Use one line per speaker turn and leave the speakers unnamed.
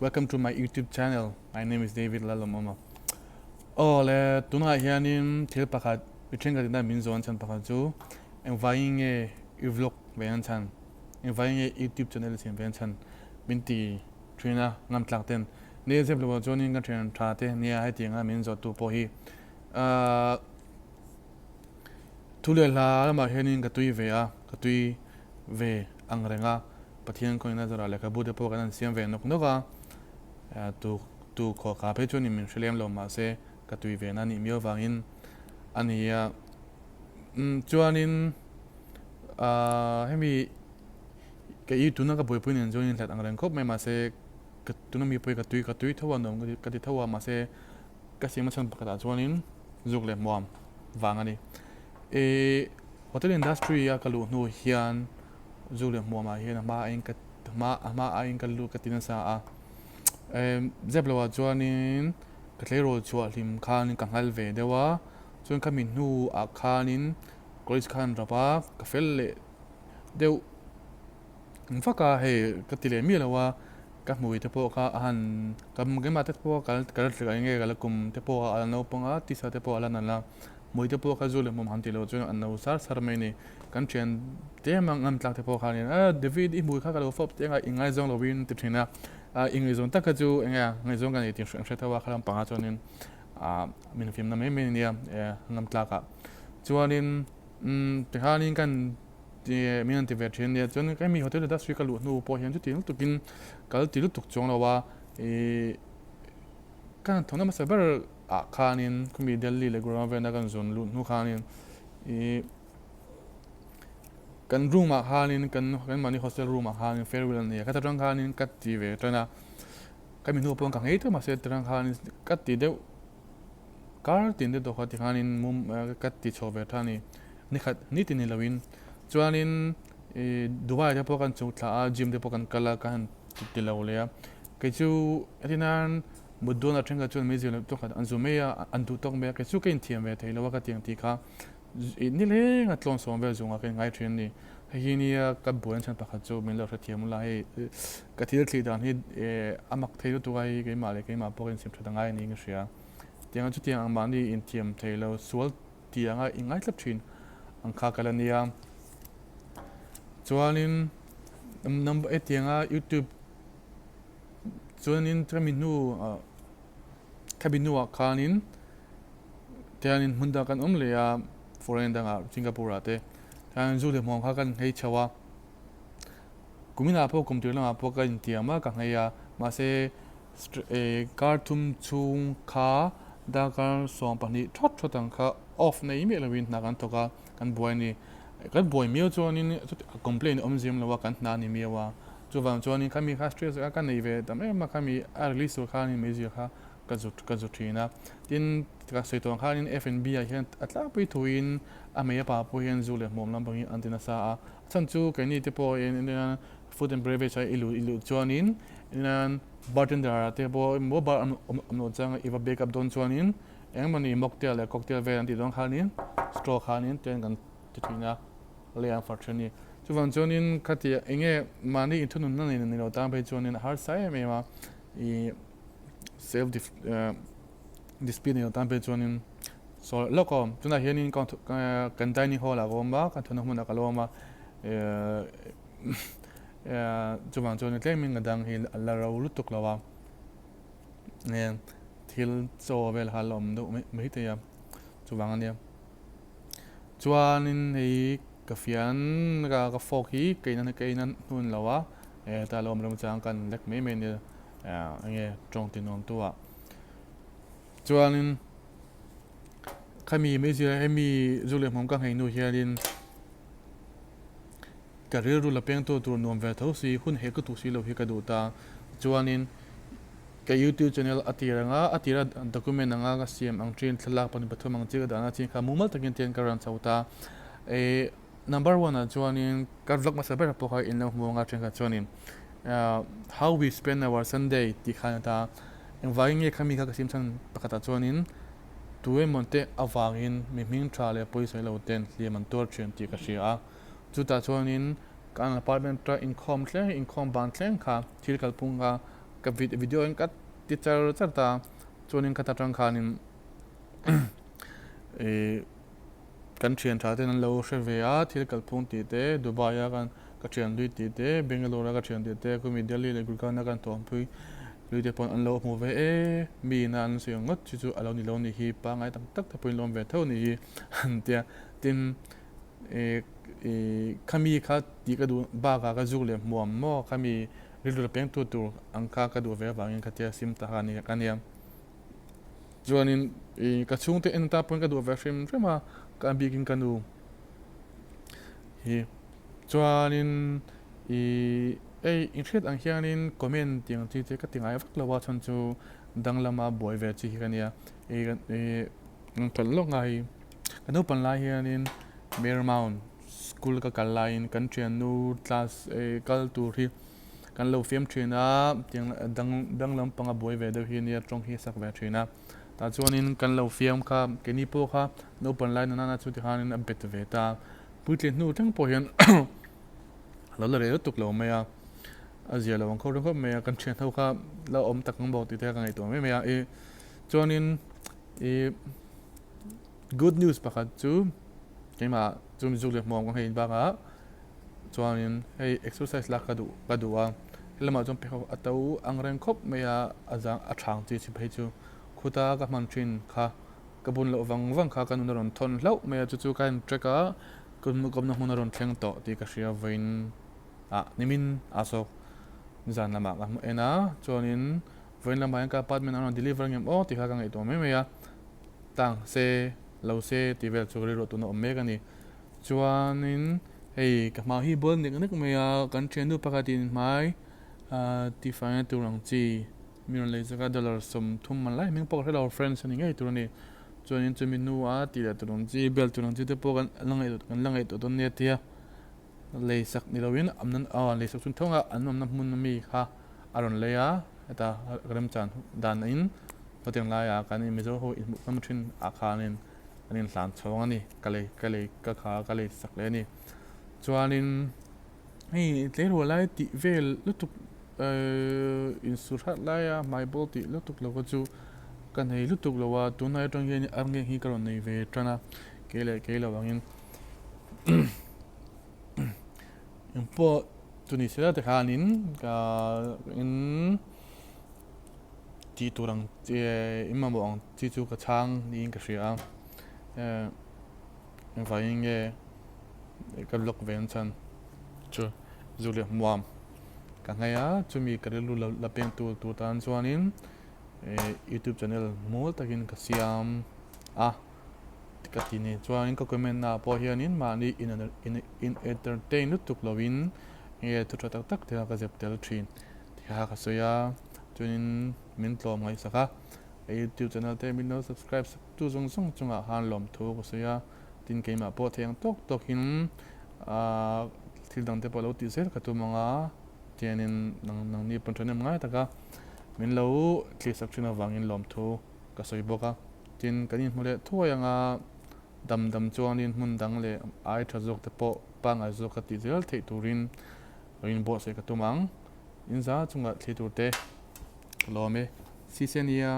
Welcome to my YouTube channel. My name is David Lalawmawma. Aw le tunah hianin thil pakhat mi thenkhat ina min zawn chhan pakhat chu engvangin nge i vlog ve an chhan engvangin nge YouTube channel i siam ve an chhan min ti thin a ngam tlak ten ni zep lo chuanin ka thian tha te nia hetianga min zawt tu pawh hi ahh Thu leh hla lamah hianin ka tui ve a, ka tui ve ang reng a, Pathian kawngin a zarah lehkhabu te pawh kan han siam ve nawk nawk a, tu tu khaw kha phei chuanin min hre lem lo mahse ka tui ve na nih miau vangin a ni a. Chuanin hemi ka i tuna ka buaipui nen chuanin hlat ang reng khawp mai mahse ka tuna mi pawh hi ka tui ka tui tho a nuam ka ti tho a mahse Ka siam a chhan pakhatah chuanin zuk leh hmuam vang a ni. I hotel industry a ka luh hnu hian zuk leh hmuamah hian a hma aiin ka hma a hma aiin ka lut ka ti nasa a. Zep lohah chuanin ka tleirawl chhuah hlim khanin ka nghal ve deuh a, chuan khami hnuah khanin college khan rap a, ka fel leh deuh. Vak a hei ka ti leh miah lo a, ka hmui te pawh kha a han ka keimah te pawh ka la tla eng nge ka la kum te pawh a la naupang a tisa te pawh a la nalh a, hmui te pawh kha zu leh hmawm han tih loh chuan an no sar sar mai a ni. Kan thian tlem a ngam tlak te pawh khanin a David i hmui kha ka lo fawp teh ang a i ngaizawng lovin ti thin a, i ngaihzawn tak kha chu eng nge ngaihzawn ka nei tih an hre tho a kha lampangah chuanin min fimna mai mai a nia ngam tlakah chuanin tikhanin kan Ti min an ti ve thin ania chuan hemi hotel industry ka luh hnu pawh hian chuti lutukin kal ti lutuk chuang lo a ih ka han thawhna hmasa ber ah khanin khumi Delhi leh Gurgaon vela kan zawn luh hnu khanin ih kan room ah khanin kan kan mahni hostel room ah khanin farewell an nei a khata tang khanin ka ti ve tan a ka mi hnu pawh ka nghei tawh mahse heti tang khanin ka ti deuh Kar tin te tawh kha tikhanin mum ka ti chho ve tha a ni. Nikhat nitin ni loin chuanin ih Dubai te pawh kan chhuk thla a, gym te pawh kan kal a, ka han ti lo leh a. Kei chu heti nan mut dawn a thenkhat chuan meizial leh tawkhat an zu mai a, an duh tawk mai a. Kei chu ka inthiam ve thei lo a ka tiang tih kha ih nileng a tlawn sawm vel zungah ka inngai thin a ni. Hei hi nia ka buai chhan pakhat chu min lo hrethiam ula hei ka thil thli dan hi a mak thei lutuk a hei keimah leh keimah pawh ka insiam that angai a niin ka hria. Tiang a chutiang ang mahni inthiam thei lo sual tih anga i ngai tlat thin ang kha ka la nia. Chuanin number hetianga youtube chuanin khami hnu khami hnuah khanin tiangin hmun dangah kan awm leh a foreign dangah Singapore ah te tiangin zu leh hmuam kha kan nghei chho a kuminah pawh kum tir lamah pawh ka intiam a ka nghei a mahse Kar thum chhung kha darkar 20 thawt thawt ang kha off nei miah loin hna kan thawk a, kan buai a ni. Kan buai miau chuanin complaint a awm zim lo a, kan hna a ni miau a. Chuvang chuanin khami kha stress kha ka nei ve tam em a, khami a release tur khanin meizial kha ka zu ka zu thin a. Tin, ka sawi tawh ang khanin F&B ah hian a tlangpui thuin a hmei a pa pawh hian zu leh hmuam lampang hi an ti nasa a. A chhan chu keini te pawhin Food and beverage a i luh i luh chuanin bartender ah te pawh emaw bar awm awm loh changa i va bake up dawn chuanin engmawni mocktail leh cocktail vel an tih dawn khanin straw khanin ten kan ti thin a lei an far thin a ni. Chuvang chuanin khati enge mahni inthununna nei ni lo tan phei chuanin a harsa em em a ih self discipline nei lo tan phei chuanin sawi lawk a awm. Tunah hianin kan dining hall ah ka awm a kan thawhna hmunah ka lo awm a Chuvang chuan tlemin ka dang hi a la ro lutuk lo a, thil chaw vel kha a la awm deuh mai thei a, chuvang a nia. Chuanin hei ka fian ka fork hi ka in ka in a hnun lo a, heta a la awm remchang kan lek mai mai a nia, enge tawng ti nuam tu ah. Chuanin khami meizial hemi zu leh hmawm ka nghei hnu hianin. Ka rilru la peng tur tur nuam ve tho si, hun heh ka tuh si lo hi ka duh ta. Chuanin ka YouTube channel a tir anga, a tira document anga ka siam ang thin thlalak 23 ang chi ka dahna chin kha mumal takin tian ka rawn chho ta. E number one ah chuanin ka vlog hmasa ber pawh kha in lo hmu anga thenkhat chuanin how we spend our Sunday tih khan a ta. Engvangin nge khami kha ka siam chhan pakhatah chuanin Tu emaw te avangin mi hming tha leh pawisawi lo ten hliam an tuar thin tih ka hria a. Chutah chuanin kan apartment a inkhawm thleng, inkhawm ban thleng kha thil kalphung kha Ka video in ka ti char char ta chuanin ka ta tang khanin ih kan thian tha ten an lo hre ve a thil kalphung tih te Dubai a kan ka thian hlui tih te Bangalore a ka thian tih te khumi Delhi leh Gurgaon a kan thawmpui hlui te pawh an lo hmu ve e mi ina an sawi ang ngawt chu chu a lo ni lo ni hi pangngai tak tak te pawhin lawm ve tho ni hi an tia tin ih ih khami kha tih ka duh bakah ka zuk leh hmuam maw khami rilru la peng tu tur ang kha ka duh ve avangin kha tia sim ta kha a ni a nia. Chuanin ih ka chhungte en ta pawhin ka duh ve hrim hrim a, ka bikin ka nu hi. Chuanin ih hei inhriat ang hianin comment tih ang chi te ka ti ngai vak lo a, chhan chu danglama buai ve chi hi ka nia. Ih ih kan lawk ngai ka naupan lai hianin Marymount school ka kal laiin kan thiannu class ih kal tur hi Kan lo fiam thin a, tiang dang dang lampanga buai ve deuh hi nia tawng hi a sak ve thin a. Tah chuanin kan lo fiam kha keini pawh kha naupan lai nana chu tikhanin a bet ve ta. Puitling hnu thleng pawh hian a lo la reh lutuk lo mai a, a zia lo ang khawp reng khawp mai a, kan thian ho kha la awm tak ang bawk tih te kha ka ngaihtuah mai mai a. Ih chuanin ih good news pakhat chu keimah chu Mizo leh hmuam ka ngei bakah Chuanin hei exercise lak ka duh ka duh a, helamah chuan pheikhawk a to ang reng khawp mai a, a zang a thang chi chi phei chu khuta ka hman thin kha ka bun loh vang vang kha ka nun a rawn thawn hlauh mai a, chu chu ka en track a, ka kawmna hmun a rawn thleng tawh tih ka hria vawiin ah nimin a sawk zan lamah ka hmu en a, chuanin vawiin lamah hian ka apartment an rawn deliver ngem aw tih kha ka ngaihtuah mai mai a, tang se lo se tih vel chu rilru tuna awm mek a ni. Chuanin hei ka hma hi bual nek nek mai a, kan thiannu pakhatin hmai tifai na tur ang chi mi rawn lei chak a, dollar 30 man lai hming pawh ka hre lo, friends a ni ngei tur a ni. Chuanin chumi hnua tih leh tur ang chi, bel tur ang chi te pawh kan la ngaihtuah kan la ngaihtuah dawn nia tia lei sak ni loin an lei sak chhung thawng a, an awmna hmun ami kha a rawn lei a, heta remchan danin hetiang laiah kan Mizo ho inhmuh hnam thin ah khanin an inhlan chhawng a ni ka lei ka lei ka kha ka lei sak leh a ni chuanin hei tleirawl lai tih vel lutuk ehh insur hrat laia hmai bawl tih lutuk lo kha chu ka nei lutuk lo a tunlai atang hian arngeng hi ka rawn nei ve tan a kei leh kei lo angin engpawh chu ni se tikhanin ka in. Tih tur ang chi in mamawh ang chi chu ka chhang niin ka hria a, engvangin nge ka vlog ve ang chhan chu zu leh hmuam ka nghei a, chumi ka rilru la peng tur tur tan chuanin youtube channel mawl takin ka siam a ka ti ni chuanin ka comment naah pawh hianin mahni in entertain lutuk lovin nge thu tha tak tak te kha ka zep tel thin. Tikha ka sawi a, chuanin min tlawm ngaihsak a, ka youtube channel te min lo subscribe sak tu zawng zawng chungah khan lawmthu ka sawi a, tin keimah pawh thei ang tawk tawkin aah thil dang te pawh lo tih zel ka tum ang a, tianin nang nangni pawn thahnem ngai taka min lo thlir sak thin avangin lawmthu ka sawi bawk a, tin kan inhmu leh thuai ang a, dam dam chuanin hmun dang leh ai tha zawk te pawh pangngai zawk ka tih zel theih turin lo inbuatsaih ka tum ang. In za chungah thli tur te ka lawm e. Sisenia.